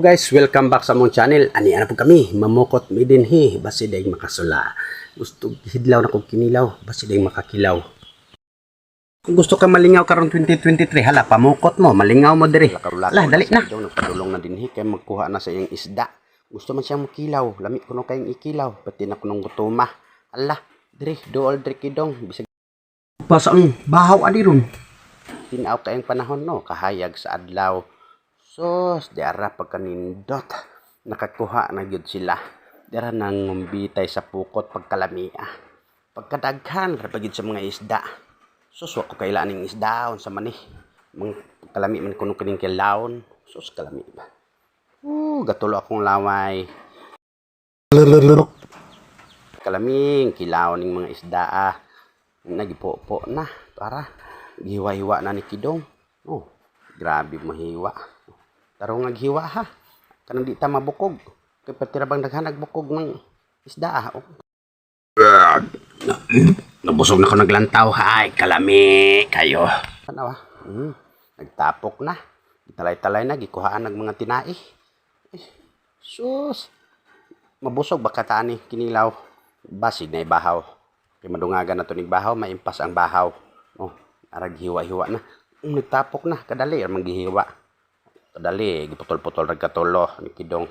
Guys, welcome back sa among channel. Ani ana po kami, mamukot mi dinhi, basi dayong makasula. Gusto hidlaw na kog kinilaw, basi dayong makakilaw. Kung gusto ka malingaw karon 2023, hala, pamukot mo, malingaw mo diri. Hala, dali na. Nagpadulong na dinhi kay magkuha na sa iyang isda. Gusto man siyang makilaw, lami kuno kayong ikilaw, pati na kunong gutuma. Hala, diri, duol diri kidong, bisag pa sa ang bahaw ani ron. Tinaw kayong panahon, no, kahayag sa adlaw. Sus, di ara pagkanindot. Nakakuha na gyud sila. Dira nang ngumbitay sa pukot pagkalamia. Pagkadaghan ra pa gyud sa mga isda. Sus, wa ko kaila ning isda unsa man ni. Mga kalami man kuno kining kilawon. Sus, kalami ba. Gatulo akong laway. Kalaming kilawon ning mga isda ah. Nagipo-po na para gihiwa-hiwa na ni Kidong. Oh, grabe mahiwa. Tarong naghiwa ha. Kanang di ta mabukog. Kay pati ra bang daghan nagbukog ng isda ah. Oh. Nabusog na ko naglantaw. Hay, kalami kayo. Tanawa. Nagtapok na. Talay-talay na gikuhaan nag mga tinai. Eh, sus. Mabusog ba ka ni kinilaw? Basig na ibahaw. Kay madungagan na to ning bahaw, maimpas ang bahaw. Oh, arag hiwa-hiwa na. Nagtapok na kadali ra man gihiwa. Kadali giputol-putol rag katulo ni Kidong.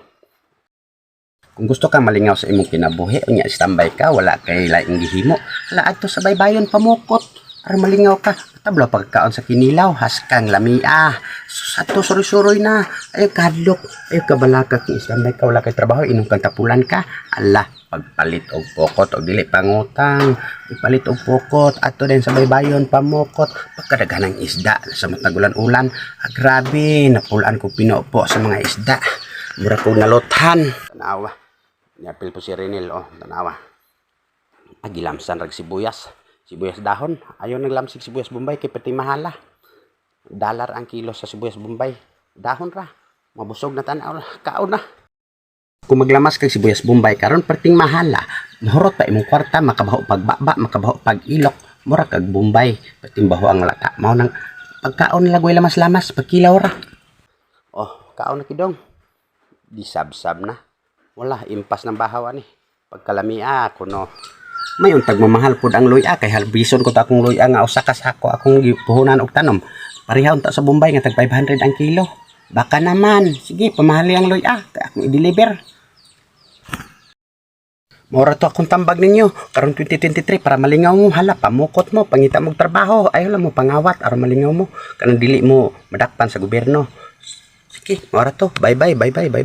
Kung gusto ka malingaw sa imong kinabuhi, unya standby ka, wala kay laing gihimo. Hala, adto sa baybayon pamukot. Aron malingaw ka. Tablo pagkaon sa kinilaw, haskang lamia. Sus, adto suroy-suroy na. Ayaw kahadlok, ayaw kabalaka kung standby ka, wala kay trabaho, inom kang tapulan ka. Ala, pagpalit og pokot og dili pangutang, ipalit og pokot adto din sa baybayon pamukot. Pagkadaghan ng isda sa matag ulan-ulan, ah, grabe, napulaan ko pinupo sa mga isda. Mura kog naluthan. Tanawa. Niapil po si Renel, oh, tanawa. Ah, gilamsan rag sibuyas. Sibuyas dahon. Ayaw naglamsig sibuyas Bombay kay pati mahala. Dollar ang kilo sa sibuyas Bombay. Dahon ra. Mabusog na tanaw. Kaon na. Kung maglamas kag sibuyas Bombay karon perting mahala. Mahurot pa imong kwarta, makabaho pag baba, makabaho pag ilok. Mura kag Bombay, perting baho ang lata. Mao nang pagkaon lagoy lamas-lamas, pagkilaw ra. Oh, kaon na, Kidong. Di sab-sab na. Wala, impas ng bahaw ani. Pagkalamia kuno. May untag mamahal pud ang luya kay halbison ko ta akong luya nga usa ka sako akong gipuhunan og tanom. Pareha unta sa Bombay nga tag 500 ang kilo. Baka naman, sige, pamahali ang luya kay akong i-deliver. Mora to akong tambag ninyo karon 2023 para malingaw mo. Hala, pamukot mo, pangita mo trabaho, ayaw lang mo pangawat aron malingaw mo, kanang dili mo madakpan sa gobyerno. Sige, mora to. Bye bye, bye bye, bye bye.